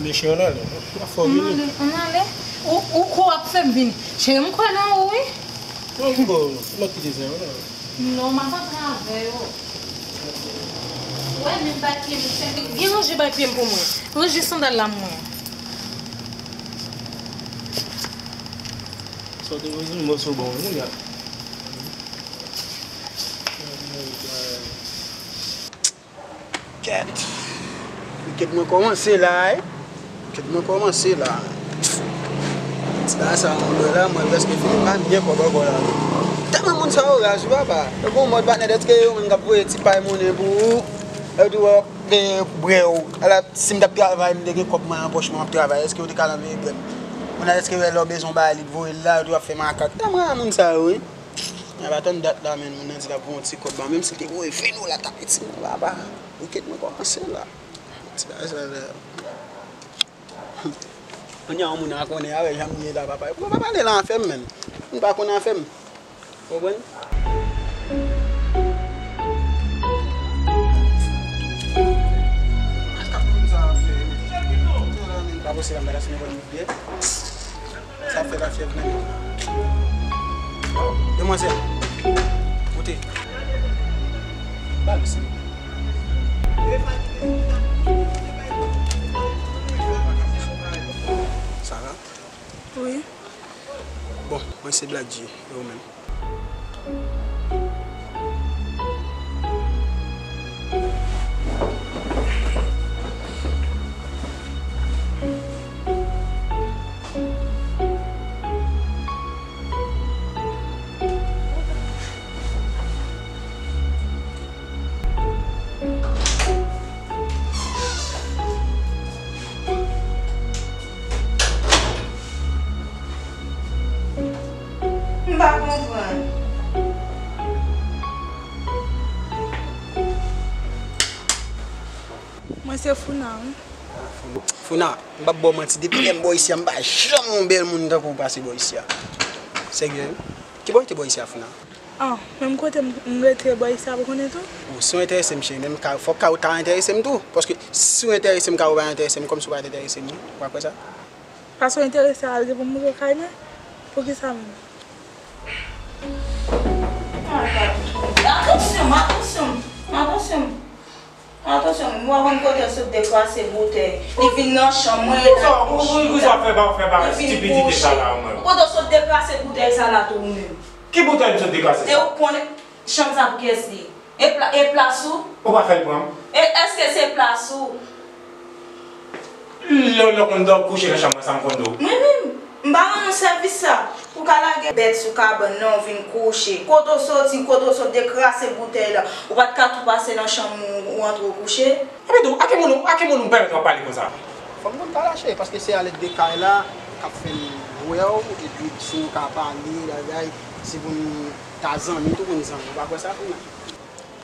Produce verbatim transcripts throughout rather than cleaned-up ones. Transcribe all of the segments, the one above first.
Mechan w ale, w ap fè w vini. Ann ale, ann ale. Ou, ou kwè w ap fè m vini? Cheri, m kwè nan ou, wi. Non, m kwè w, lòt ki te zè w la. Non, m ap antre avè yo. Ou wè, menm bay pye m, gen ranje bay pye m pou mwen. Ranje sandal la mwen. Sa w te bezwen mòso bon, wi, ya. Kèt. Wikèt mwen kòmanse la, wi. Wikèt mwen kòmanse la. Ti bagay sa mwen dwe la, mwen prèske fini pa gen kòb ankò la. Tèlman moun sa yo raz, wi, papa. Yo gon mòd patnè dèske yo menm k ap voye ti pay monnen pou ou. Yo di w ap veye brè w. Ala, si m t ap travay, m te gen kòb mwen nan pòch mwen, m ap travay, èske yo te ka anvoye brè m? Kounye a, èske lè w bezwen yon bagay, li t voye l la, yo di w ap fè makak. Tèlman moun sa yo, wi. Mwen pa tann dat la, menm moun nan di l ap voye yon ti kòb ban m, menm si l te voye ven dola, ta piti mwen, papa. Wikèt mwen kòmanse la. Ti bagay sa la. Kounye a, yon moun a konnen avè jan m ye la, papa. Mwen pa pale lan afè m, menm. Moun pa konn afè m. Ou konprann? Sa k ap moun sa ap fè? Kounye a la, menm pa posib, m pa ta simen kòb byen. Sa fè lafyèv nan men. Demwazèl, moute. Ba l, silvouplè. Sa va? Wi. Bon, mwen se Black G, e ou menm? M pa konprann. Mwen se Founa, wi. Founa, m p ap ba w manti, depi lè m bò isi a, m pa janm wè yon bèl moun tankou w pase bò isi a. Serye, wi. Ki bò w rete bò isi a, Founa? Ah, menm kote m, m rete bò isi a, ou konnen tou? Bon, si w enterese m, cheri, menm ka, fòk ka ou ta enterese m tou. Paske si w enterese m, ka ou pa enterese m, kòmsi w pa t enterese m, wi. Ou pa kwè sa? Paske w enterese a, al devan m montre w kay mwen? Poukisa menm? Atansyon, atansyon, atansyon. Atansyon, m pa konn kote l sot dekrase boutèy. Li vin nan chanm mwen, li vin kouche. Ou kote w sot dekrase boutèy sa la tou ou menm? Ki boutèy m sot dekrase sa? E ou konnen chanm sa pou kiyès li ye? E pla-, e plas ou? Ou pa fè l pran m? E èske se plas ou? Lè w konn dòmi kouche nan chanm mwen, sa m konn di w? Mwen menm, m pa rann ou sèvis sa. Ou ka lage bèt sou kabann nan, ou vin kouche. Kote w soti, kote w sot dekrase boutèy la. Ou pa t ka tou pase nan chanm ou, ou antre w kouche? Epi tou, a ki moun, a ki moun ou pèmèt w ap pale konsa? Fò m konn pale, cheri, paske se alèd de kay la k ap fè m wè w, epi si nou ka pale, bagay, si pou n ta zanmi tou, pou n zanmi. Ou pa kwè sa, Founa?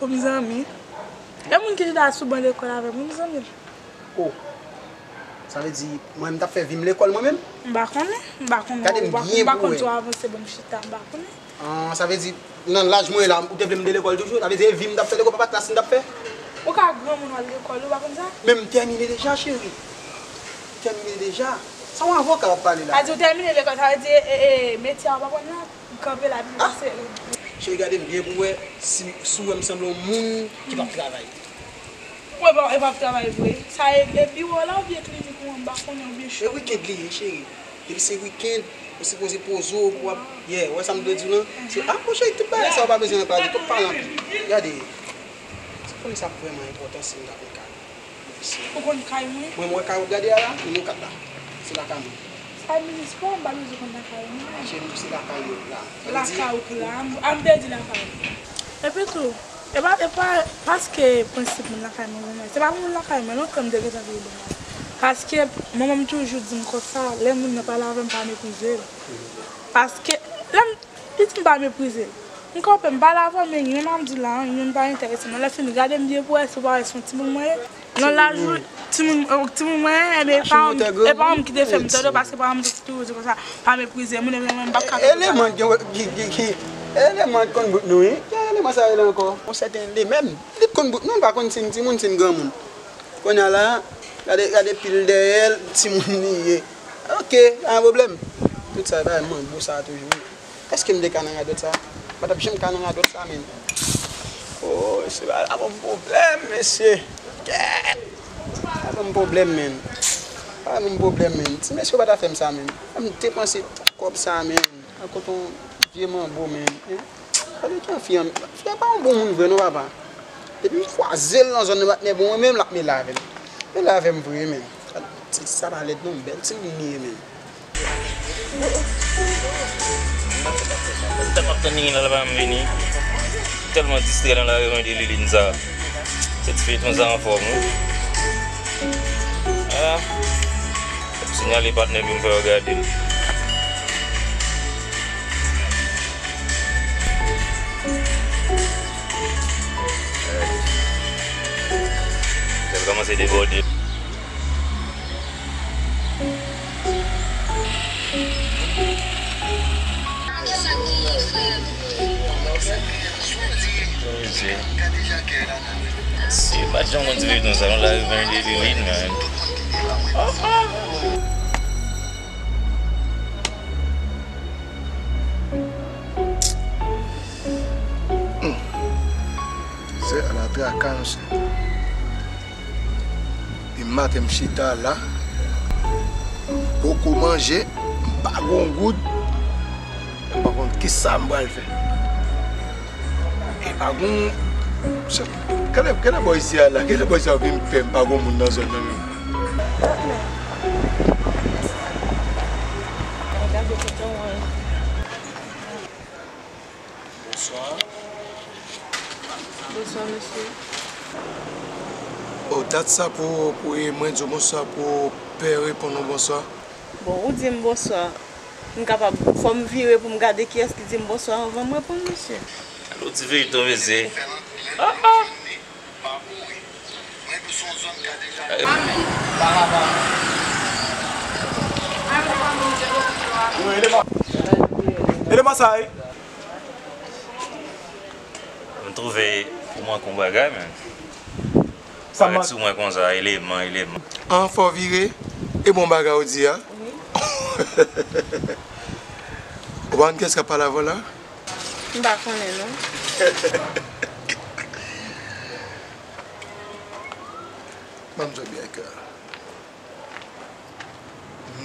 Pou m zanmi? E moun ki chita sou ban lekòl avè m, pou m zanmi l. Oh. Sa vle di, mwen, m t ap fè vi m lekòl, mwen menm? M pa konnen. M pa konnen. Gade m byen pou w wè. M pa konn tou avanse, bon, m chita, m pa konnen. Ah, sa vle di, nan laj mwen la, ou te vle m de lekòl toujou? Sa vle di, e vi m t ap fè lekòl, pa pa klas m t ap fè? Ou ka granmoun w al lekòl, ou pa konn sa? Men m tèmine deja, cheri. M tèmine deja. Sa yon avoka w ap pale la? Sa di ou tèmine lekòl, sa vle di, e, e, metye a ou pa konn la? Ou kanpe la, epi pase. Cheri, gade m byen pou w wè si, si w wè m sanble yon moun ki p ap travay. Mwen pa, e p ap travay vre. Sa e, e biwo la oubyen klinik ou an, m pa konnen, oubyen chanm. E wikenn li ye, cheri. Depi se wikenn, ou sipoze poze w pou w ap, yeah, ou wè sa m vle di w lan? Se, ah, bon, cheri, tout bagay sa ou pa bezwen pale, pa pale anpil. Gade, se konnen sa vrèman enpòtan si m ta konn kay. Ou konn kay mwen? Mwen, mwen kay ou gade a la, nimewo kat la. Se lakay mwen. Sa minis pa, m pa bezwen konn lakay mwen. Cheri, m di se lakay ou la. Lakay ou ki la, a m, a m pèdi lakay ou. Epi tou, e pa, e pa paske prensip moun lakay mwen, mwen, se pa moun lakay mwen, lontan m te gentan veye bon bagay. Paske manman m toujou di m konsa, lè moun nan pale avè m, pa meprize l. Paske, lè m Li di m pa meprize l. M kanpe, m pale avè w, men youn ap di la, youn pa enterese m nan. Lè fini, gade m byen pou wè si w pa wè se yon timoun mwen ye. Nan laj ou, timoun, timoun mwen ye, enben, e pa w, e pa w ki te fè m tande, paske pa m toujou di konsa, pa meprize moun, ebyen mwen, m p ap ka. Eleman ki, ki, ki, ki, eleman ki konn bout nou, wi. Ki eleman sa rele ankò? Yon sèten li menm, li t konn bout nou, li pa konn si n timoun, si n granmoun. Kounye a la, gade, gade pil dèyè l, timoun li ye. Ok, pa gen pwoblèm. Tout sa, e pa manbo sa toujou. Èske m te ka nan radòt sa? M pa t ap janm ka nan radòt sa, menn. Oh, mesye, pa ban m pwoblèm, mesye. Kèt! Pa ban m pwoblèm, menn. Pa ban m pwoblèm, menn. Ti mesye yo pa ta fè m sa, menn. M depanse tout kòb sa, menn. Nan kot yon vye manbo, menn. Gade jan fi an, fi an pa yon bon moun vre non, papa. Depi m kwaze l nan zòn nan, patnè, bon, mwen menm l ap mele avè m. Mele avè m vre, menn. Ti sa pa lèd non, bèl timoun li ye, menm. Tan m ap tann li la, l pa janm vini. Tèlman distrè nan lari de Liline sa. Se ti feyton sa anfòm, wi. Ah. Sinyale patnè m, m fè yo gade l. Sa kòmanse debòde. Mesye. Si pa t janm konn ti feyton sa, nou ta rive an de Liline, man. Ah, ah. Se ala traka, mesye. Depi maten m chita la, m poko manje, m pa gon goud, m pa konn kisa m pral fè. E pa gon, se, gade, gade bò isi a la, gade bò isi a vin pè, m pa gon moun nan zòn nan menm. Bonswa. Bonswa, mesye. O, dat sa pou, pou e mwen di w bonswa, pou pè reponn ou bonswa. Bon, ou di m bonswa. M kapab, fò m vire pou m gade kiyès ki di m bonswa anvan m reponn, mesye. Alò, ti feyton, mesye. Ah, ah. Eleman sa, wi. M twouve ou manke yon bagay, men. Sa parèt sou mwen konsa, eleman, eleman. An fò vire, e bon bagay ou di a. Wi. Ou pa konn kiyès k ap pale avè w la? M pa konnen, non. Ban m di w byen kè.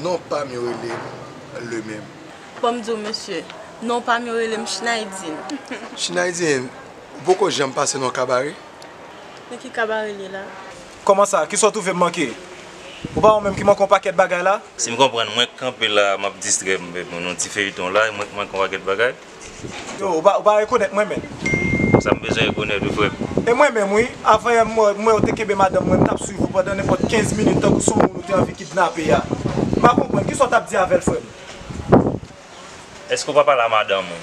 Non pa m yo rele m le menm. Ban m di w, mesye, non pa m yo rele m Schneidine. Schneidine, ou poko janm pase nan kabare? Nan ki kabare l ye la? Kòman sa? Kisa w twouve m manke? Ou pa ou menm ki manke yon pakèt bagay la? Si m konprann, mwen k kanpe la, m ap distrè m, m nan ti feyton la, mwen k manke yon pakèt bagay. Yo, ou pa, ou pa rekonèt mwen, men. Sa m bezwen rekonèt wi, frè m. E mwen menm, wi. Avan yè m wè, m wè ou te kenbe madanm mwen, m t ap swiv ou pandan nenpòt kenz minit tankou se yon moun ou te anvi kidnape a. M pa konprann, kisa w t ap di avè l, frè m? Èske w pa pale a madanm ou?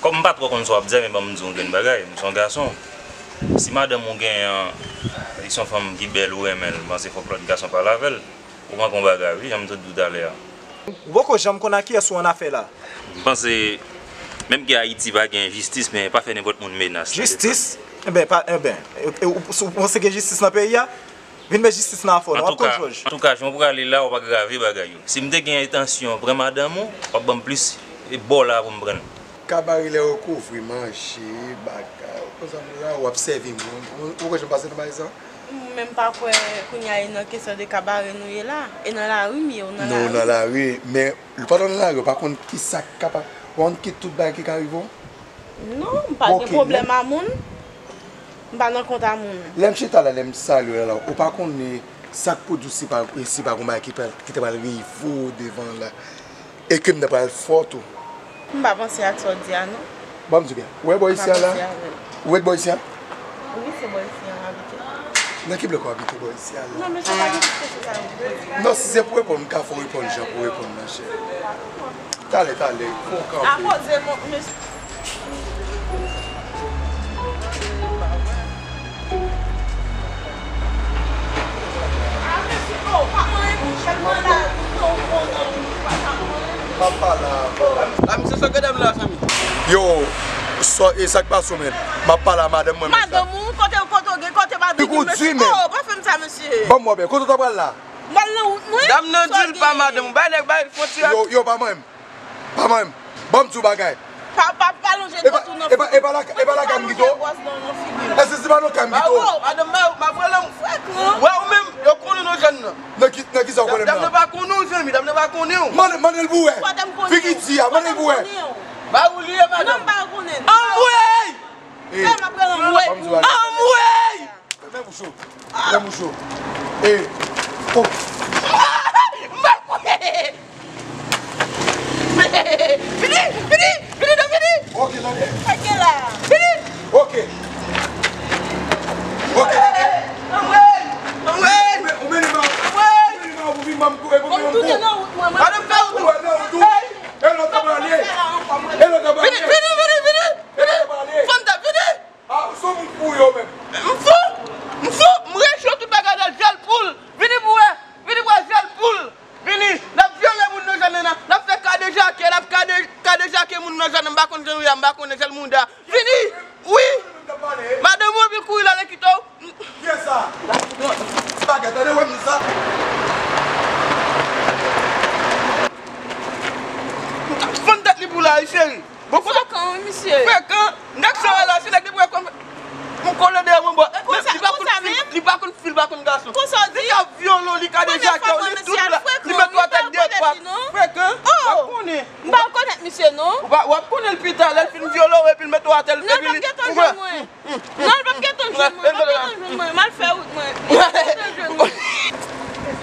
Kòm m pa twò konn sa w ap di a, men ban m di w yon grenn bagay. M se yon gason. Si madanm ou genyen an, li se yon fanm ki bèl ou renmen l, m panse fòk lòt gason pale avè l. Ou manke yon bagay, wi, jan m te di w talè a. Ou poko janm konn a kiyès ou annafè la. M panse, menm ke Ayiti pa gen jistis, men pa fè nenpòt moun menas. Jistis? Enben, pa, enben, e, e, ou, ou panse gen jistis nan peyi a? Vin met jistis nan afè w non, w ap konn jòj. Antouka, jan w prale la, w ap agrave bagay yo. Si m te gen entansyon pran madanm ou, w ap ban m plis, e bò la pou m pran l. Kabare lè yo kouvri manje, bagay, ou konn sa m la, w ap sèvi moun. Ou, ou konn jan m pase nan bagay sa? Mwen menm pa kwè kounye a e nan kesyon de kabare nou ye la. E nan lari m ye, ou nan lari. Non, ou nan lari, men pandan w nan lari, ou pa konn ki sa k kapab, ou pa konn ki tout bagay ki ka rive w. Non, m pa gen pwoblèm a moun. M pa nan kont a moun. Lè m chita la, lè m salye w la, ou pa konnen sa k pwodui si pa, si pa gon bagay ki pral, ki ta pral rive w devan la. E ke m ta pral fè w tou. M pa panse ak sa w di a, non. Ban m di w byen. Ou wè bò isi a la? Ou wè bò isi a? Wi, se bò isi a m abite. Nan ki blòk ou abite bò isi a la? Non, mesye, pa gen tout kesyon sa yo pou poze. Non, si se pou reponn, m ka fè w reponn jan pou w reponn nan, chè. Talè, talè, fè w kanpe. A poze, mon, mesye. M ap pale avè w. A, misye, sa gade m la, Samy. Yo, sa, e sa k pase w, menn? M ap pale a madanm mwen, menn. Madanm ou, kote, kote w gen, kote madanm? Figi w di, men. Oh, pa fè m sa, mesye. Ban m wè byen. Kote w ta pral la? M pral nan wout mwen. Dam nan di l pa madanm ou. Bay nèg, bay, fon ti rad. Yo, yo, pa manyen m. Pa manyen m. Ban m di w bagay. Pa, pa, pa lonje do tou nan figi m. E pa, e pa, e pa lakay m kite w? Èske se pa nan kay m kite w? Madanm, m ap pran lanmou. Frekan. Wè, ou menm, yo konnen non jèn nan. Nan ki, nan ki sa w konnen m nan? Dam nan pa konnen w, zanmi, dam nan pa konnen w. Mande, mande l pou wè. Figi di a, mande l pou wè. Ba ou li ye, madanm. Non, m pa konnen. Anmwey! Fè m ap pran lanmou. Anmwey! Fèmen bouch ou. Fèmen bouch ou. E. Oh. Vini, vini, vini, non, vini. Ok, tande. Vini. Ok. Ok, tande. Anmwey! Anmwey! Ou men, ou men li ban. Anmwey! Ou men li ban pou vin ban m kou, e pou vin ban m kou. Madanm, fè wout ou. Ou wè nan wout ou. E lòt ap pale. E lòt ap pale. Vini, vini, vini, vini. E lòt ap pale. Fanm ta vini. Ah, ou se moun fou yo menm. M fou? M fou? M recho tout bagay nan jèl poul. Vini pou wè. Vini pou wè jèl poul. Vini. N ap vyole moun nan jaden nan. N ap fè kadejake. N ap kade, kadejake moun nan jaden. M pa konn jan nou ye a. M pa konnen jèl mouda. Vini. Wi. Madanm ou anpil kouri la, l kite w. Kiyès sa? Bagay, tande, wè m sa. Fann tèt li pou la, wi, cheri. Bon, kote frekan, wi, misye. Frekan. Nèg sa la, se nèg li pou wè kòm m kole dèyè mwen, bò. Men konsa, li pa konn fi, li pa konn fi, li pa konn gason. Konsa w di? Li ka vyole w, li ka dejake w, li tout la. Li mete w atè de pa. Frekan. W ap konnen. M pa rekonèt misye, non. W ap, w ap konnen l pita, lè l fin vyole w, epi l mete w atè, epi li. Non, l p ap gentan jwenn mwen. Non, l p ap gentan jwenn mwen, l p ap gentan jwenn mwen, m al fè wout mwen. Li p ap gentan jwenn mwen.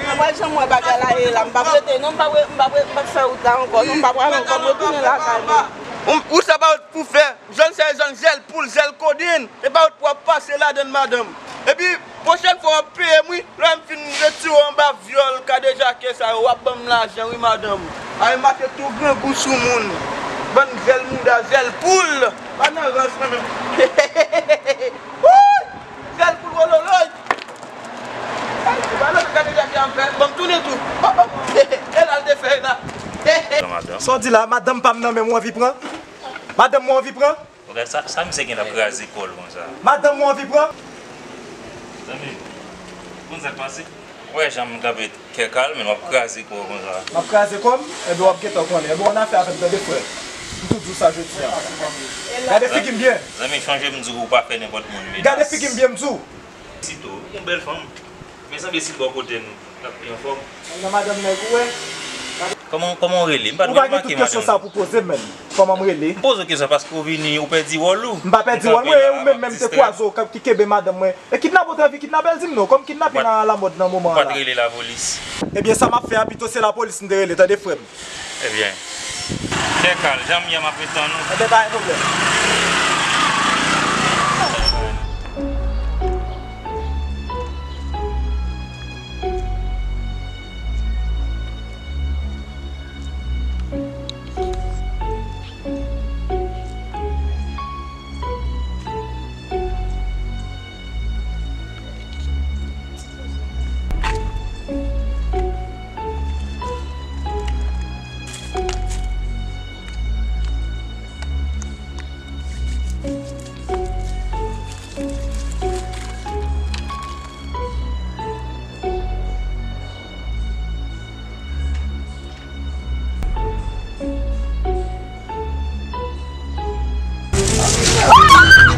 Mwen pral janm wè bagay la ye la, m p ap rete non, m p ap re-, m p ap re-, m p ap fè wout la ankò non, m p ap pral ankò, m retounen lakay mwen. Ou, ou sa pa wout pou fè, zòn sa e zòn jèl poul, jèl kodenn, e pa wout pou w ap pase ladann madanm. Epi, pwochèn fwa w ap peye m wi, lè m fin retire w anba vyòl, kadejake sa yo, w ap ban m lajan wi madanm. Ay mache tou grangou sou moun. Bann jèl mouda, jèl poul. Pa nan rans mwen menm. Wouy! Jèl poul wololoy. Ay, se pa nan kadejake a m fè. Ban m tounen tou. Oh, oh. E la l te fè la. Sa w di la, madanm pa m nan men m ou anvi pran? Madanm mwen anvi pran? Ou gad sa, sa misye gen l ap kraze kò l konsa. Madanm mwen anvi pran? Zanmi, ou konn sa k pase? Ou wè jan m kanpe kè kalm, men w ap kraze kò w konsa. M ap kraze kò m? Ebyen w ap gentan konnen. Ebyen w annafè avè m tande frè. M tou di w sa jodi a. Gade figi m byen. Zanmi, chonje m di w ou pa fè nenpòt moun menas. Gade figi m byen m di w. Sito, ou gon bèl fanm. Men sanble si bò kote nou, n ap pi anfòm. Nan madanm nèg ou wè. Kòman, kòman w rele? M pa t remake madanm. Ou pa gen tout kesyon sa pou poze m menm. Kòman m rele? M poze w kesyon paske w vini, ou pèdi wòl ou. M pa pèdi wòl mwen, e ou menm, menm te kwaze w ki kenbe madanm mwen. E kidnapè w te anvi kidnapè l, di m non, kòm kidnaping a la mòd nan moman an la. Ou pa t rele lapolis. Ebyen, sa m ap fè a, pito se lapolis m te rele, tande frè m. Ebyen, kè kal, jan m ye a, m ap ret tann ou. Ebyen, pa gen pwoblèm.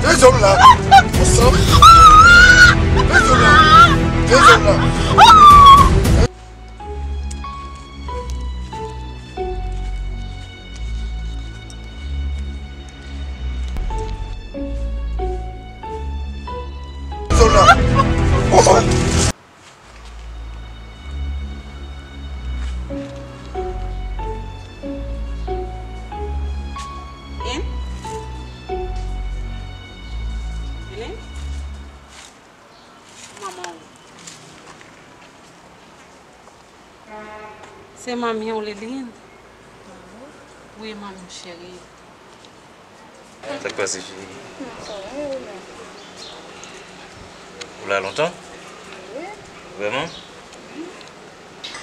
Dezòm la. Ansanm. Dezòm la. Dezòm la. Dezòm la. Oh, oh. Hein? Hélène? Manman w. Se manmi w, Liline? Wi, manmi m cheri. Sa k pase, cheri? Ou la lontan? Wi. Vrèman?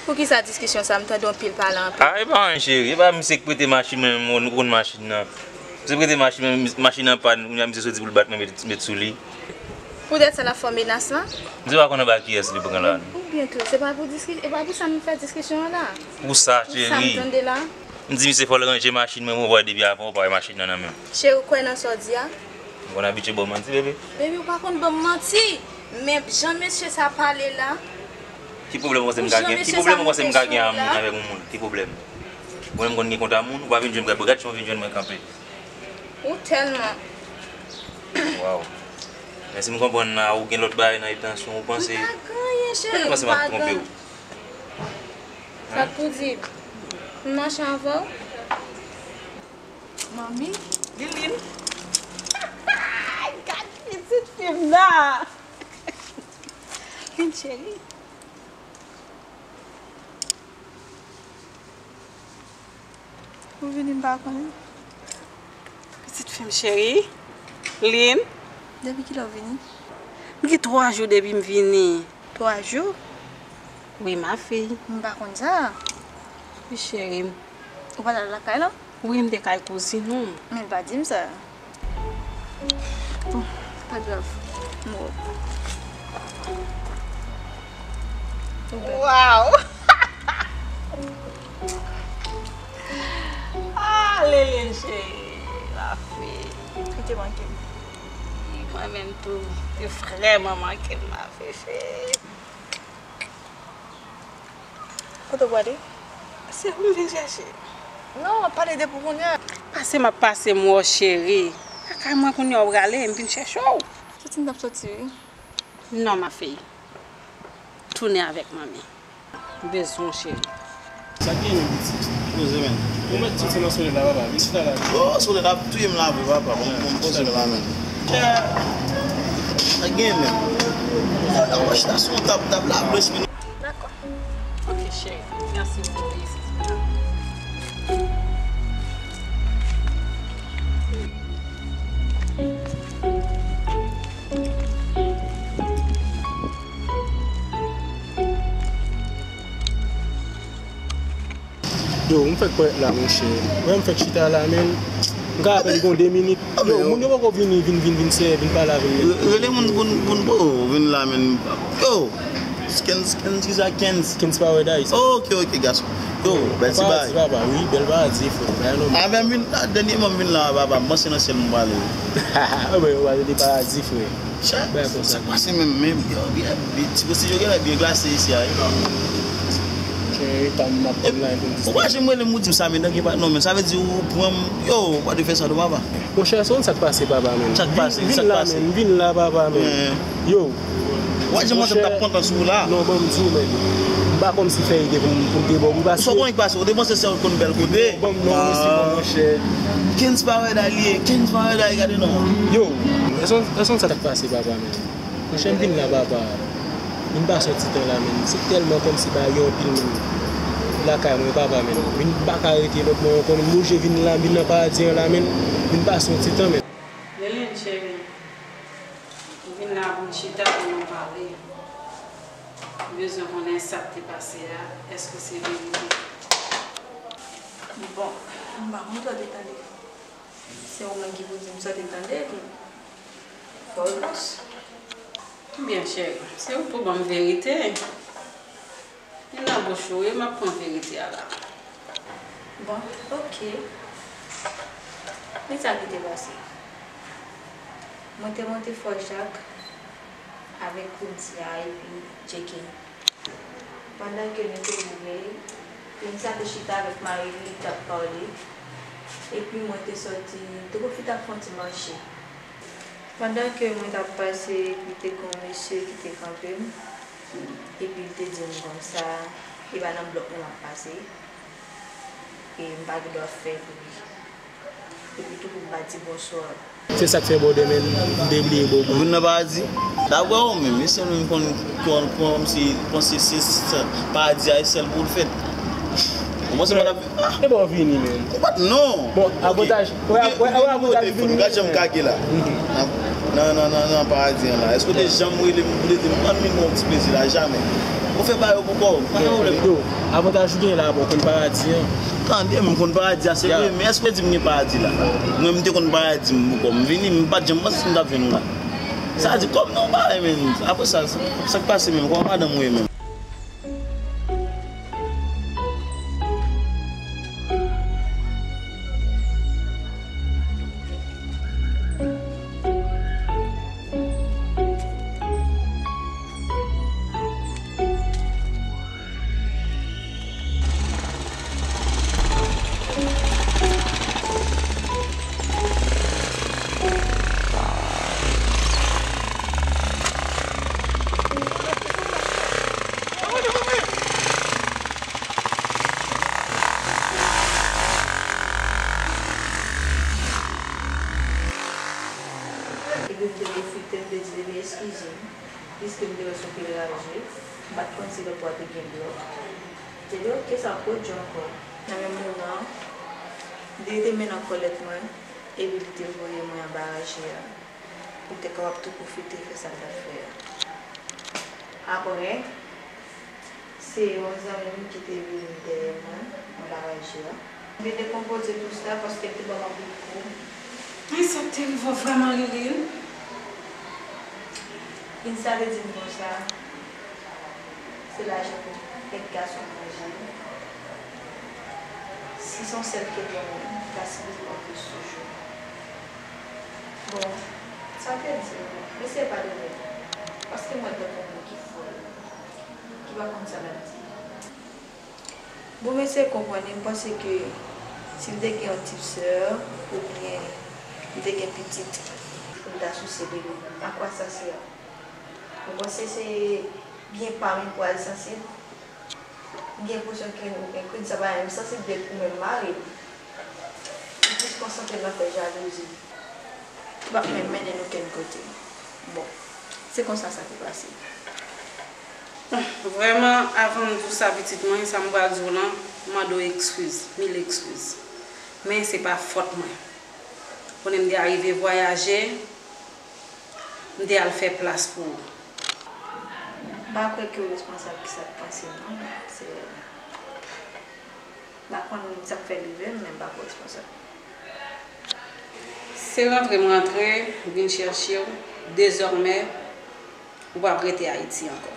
Poukisa diskisyon sa? M tande yon pil pale anpil. Ah, e pa anyen, cheri. E pa misye k prete machin mwen, mwen, nou konn machin nan. Misye prete machin mwen, machin nan pàn, kounye a misye soti pou l bat mwen, met, met sou li. Poutèt sa l ap fè menas la? M se pa konn anba kiyès li pran la non. Oubyen tou, se pa pou diski-, e pa pou sa nou fè diskisyon an la. Pou sa, cheri. Pou sa m tande la. M di misye fò l ranje machin mwen, mwen wè depi avan ou pa wè machin nan nan men m. Cheri, ou kwè nan sa w di a? M konn abitye ba w manti, bebe. Bebe, ou pa konn ban m manti. Men jan mesye sa pale la. Ki pwoblèm ou panse m ka gen? Ki pwoblèm ou panse m ka gen a moun, avèk yon moun? Ki pwoblèm? Mwen menm konn gen kont a moun, ou pa vin jwenn m, gad jan w vin jwenn mwen kanpe. Ou tèlman. Waw. Men si m konprann la, ou gen lòt bagay nan entansyon, ou panse. M pa gen anyen, cheri, m panse m ap twonpe w. Sa k pou di? M mache avè w? Manmi, Liline. Gad pitit fi m nan. Vin, cheri. Ou vini, m pa konnen. Pitit fi m cheri, Lin. Depi kilè w vini? M gen twa jou depi m vini. Twa jou? Wi, ma fille. M pa konn sa. Wi, cheri m. Ou pa t al lakay la? Wi, m te kay kouzin ou. Men l pa di m sa. Bon, pa grav. M wè w. Ou bèl. Waw! Ah, Lelin cheri, la fi. Ou te manke m. Mwen menm tou, te vrèman manke m, la fi. Kote w prale? Se ou m vin chèche. Non, w ap pale depi kounye a. Pase m ap pase m wè w cheri. Lakay mwen kounye a w prale, m vin chèche w. Soti m t ap soti wi. Non, ma fille. Tounen avèk manmi. M bezwen w, cheri. Sa k gen menm pitit? Poze men. Ou mèt tout se nan solèy la, papa. Vin chita la. Oh, solèy la ap touye m la vre, papa. Bon, bon, poze men la, men. Sa k gen menm? Ou chita sou yon tab, tab la ap respire. Dakò. Ok, cheri. Mèsi pou vizit. Yo, m fèk parèt la, monchè. Wè, m fèk chita la, men. M ka apèn gon de minit. Yo, moun yo poko vini, vin, vin, vin sèyè, vin pale avè m. Rele moun pou n, pou n, pou vin la, men. Yo, Kenz, Kenz, kisa Kenz? Kenz Paradise. Ok, ok, gason. Yo, bèl ti bagay. Paradis, papa, wi, bèl paradis, frè. Bagay nòmal. Avè m vin la, dènyèman m vin la, papa, m panse nan syèl m prale. Anben, yo prale de paradis, frè. Chè, bagay konsa. Sa k pase menm, men, yo, byen, byen, ti pwosedi yo genlè byen glase isi a, wi. Chè, eta m ap konn la, pou m di. Ou pa janm rele m, ou di m sa, men, nan gen pa, non, men, sa vle di ou pran m, yo, ou pa dwe fè sa, non, papa. Monchè, se konn sa k pase, papa, men. Sa k pase, sa k pase. Vin la, men, vin la, papa, men. Yo. Ou pa janm panse m t ap kontan sou ou la. Non, ban m di w, men. M pa kòmsi fè ide pou m, pou m te ba w, wi, paske. Ou sa w konnen k pase, ou te panse sè w konn bèl kote. Ban m non, resi non, monchè. Kenz Paradise li ye, Kenz Paradise, gade non. Yo, èske, èske sa k pase, papa, men? Monchè, m vin la, papa. Vin pase yon ti tan la, men. Se tèlman kòmsi bagay yo anpil, men. Lakay mwen, papa, men. Vin pa ka rete lòt bò ankò, men. M oblije vin la, vin nan paradi an la, men. Vin pase yon ti tan, men. Lelin, cheri. M vin la pou n chita, pou nou pale. M bezwen konnen sa k te pase a, èske se verite? Bon, m pa konn sa w te tande. Se ou menm ki pou di m sa w te tande, epi fè repons. Byen, cheri, se ou pou ban m verite. Vin nan bouch ou, e m ap pran verite a la. Bon, ok. Men sa ki te pase. Mwen te monte Fò Jak avèk Quincy a epi J K. Pandan ke nou te rive, Quincy a te chita avèk mari li, li t ap pale. Epi mwen te sòti, te pwofite ap fè yon ti mache. Pandan ke mwen t ap pase, epi te gen yon mesye ki te kanpe m, epi l te di m konsa, e pa nan blòk mwen m ap pase, e m pa gen dwa fè bri. Epi tou pou m pa di bonswa. Se sa k fè bòdè men m te bliye bò. Ou vin nan paradi? Daprè ou menm, e sèl ou menm konn, konn, konn, kòmsi panse se, se paradi a e sèl pou l fèt. Ou panse mwen t ap E bon, vini, men. Ou pa t non. Bon, avantaj, wè, wè, wè, avantaj vini. Gad jan m kake la. Nan, nan, nan, nan paradi an la. Èske w te janm rele m pou te di m, ann vin pran yon ti plezi la? Jamè. Ou fè bagay yo pou kò w. Pa gen pwoblèm. Yo, avantaj ou gen la, bon, konn paradi an. Tande, m konn paradi a, se vre, men èske w te di m gen paradi la? Mwen, m te konn paradi m pou kò m. M vini, m pa t janm panse si m t ap jwenn ou la. Sa di kòb nan yon bagay menm. Apre sa, sa k pase menm? Kòman madanm ou ye menm? Epi m te pwofite, m te di bebe eskize m, piske m te wè sou pil raje, m pa t konn si lòt bwa te gen blòk. Li te di, "Oke, sa pwodui ankò." Nan menm moman an, li te mennen kòlèt mwen, epi li te voye mwen anba raje a, pou l te kapab tou pwofite fè sa l t ap fè a. Apre, se yon zanmi m ki te vini dèyè mwen, anba raje a. M te dekonpoze tou sa paske l te ban m anpil kou. Men sa te rive w vrèman, Liline? Lin sa te di m konsa, se lajan pou kèk gason manje. Si se yon sèl ki te ban mwen, ta sipoze ban plis toujou. Bon, sa te di, mesye padone m, paske m wè l tankou yon moun ki fòl, ki pa konn sa l ap di. Bon, mesye konprann li, m panse ke si m te gen yon ti sè, oubyen m te gen pitit, pou m ta souse de li, a kwa sa sè? Ou panse se byen pa m pou al sansib? M gen enpresyon ke nou gen krim sa pa menm sansib de pou menm mari m. Li plis konsantre nan fè jalouzi. Li p ap menm mennen n okenn kote. Bon, se konsa sa te pase. Vrèman, avan m di w sa pitit mwen, sa m pral di w lan, m mande w ekskiz, mil ekskiz. Men se pa fòt mwen. Konnen m te arive vwayaje, m te al fè plas pou ou. M pa kwè ke w responsab ki sa k pase non, se, m pa konn sa k fè l rive m, men m pa kwè w responsab. Se rantre m rantre, vin chèche w, dezòmè, ou p ap rete Ayiti ankò.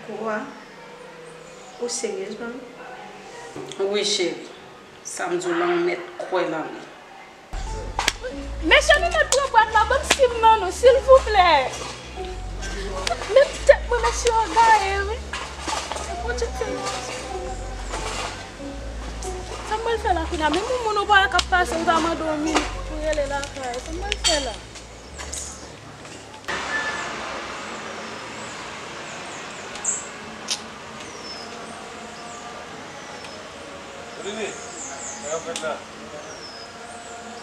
Ou kwè? Ou seryez menm? Wi, cheri. Sa m di w lan, ou mèt kwè lan li. Mesye, nou mèt pran brad la, ban m sim nan nou, silvouplè. Men tèt mwen, mesye yo gaye, wi. Bondye fè nou. Sa m pral fè la kounye a? Menm yon moun ou pa wè k ap pase, ou ta mande yon minit pou rele lakay. Sa m pral fè la?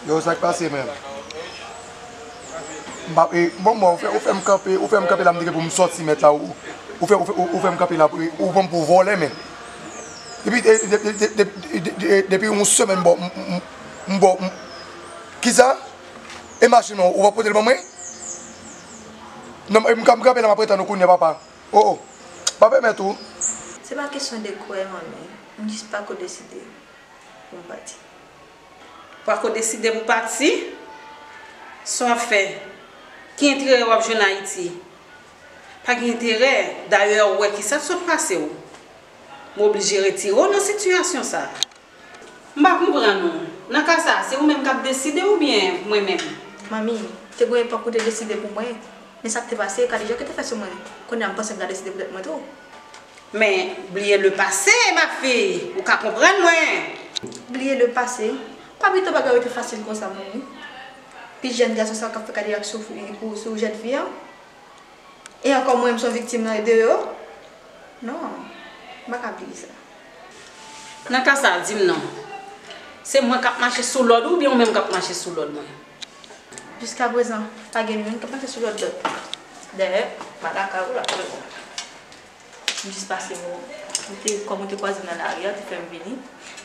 Yo, sa k pase, menm? M pa, e, bon, bon, ou fè, ou fè m kanpe, ou fè m kanpe la, m di ke pou m sòti, mèt la, ou, ou fè, ou fè, ou, ou fè m kanpe la, e, ou pran m pou vòlè, menm. Depi, e, de, de, depi yon semèn, bon, m, m, m, bon, m, kisa? E machin nan, ou pa pote l ban mwen? Non, m, m kanpe la, m ap tann ou kounye a, papa. O, o. Pa pèmèt ou. Se pa kesyon de kwè, manmi. M jis pako deside pou m pati. Pako deside pou pati? Sa w ap fè? Ki enterè w ap jwenn Ayiti? Pa gen enterè. Dayè, ou wè kisa k sot pase w. M oblije retire w nan sitiyasyon sa a. M pa konprann ou. Nan ka sa a, se ou menm k ap deside oubyen mwen menm? Manmi, te gen yon epòk ou te deside pou mwen, men sa k te pase, gade jan ke te fè sou mwen. Kounye a m panse m ka deside pou tèt mwen tou. Men, bliye le passé, ma fille. Ou ka konprann mwen. Bliye le passé? Pa pito bagay yo te fasil konsa, manmi. Pi jèn gason sa k ap fè kadilak sou, pou, sou jèn fi an. E ankò mwen, m se yon viktim nan de yo? Non, m pa ka bliye sa. Nan ka sa a, di m non. Se mwen k ap mache sou lòd ou oubyen ou menm k ap mache sou lòd mwen? Jiskaprezan, pa gen youn k ap mache sou lòd lòt. Dayè, m pa lakay ou la pou le moman. M jis pase, m te, kòm ou te kwaze m nan lari a, te fè m vini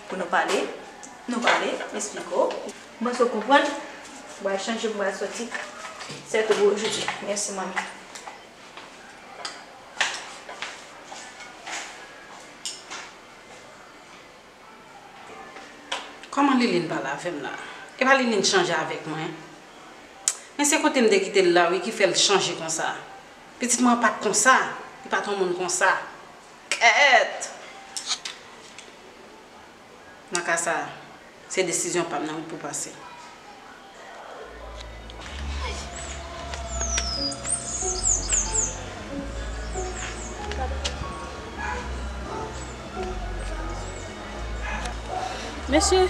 pou nou pale. Nou pale, m esplike w. M panse w konprann. M pral chanje, m pral sòti. Sèt ou pou jodi. Mèsi, manmi. Kòman Liline pale avè m la? E pa Liline chanje avèk mwen? Men se kote m te kite l la wi ki fè l chanje konsa. Pitit mwen pa t konsa, li pa t yon moun konsa. Kèt! Nan ka sa, se desizyon pa m nan wi pou pase. Mesye,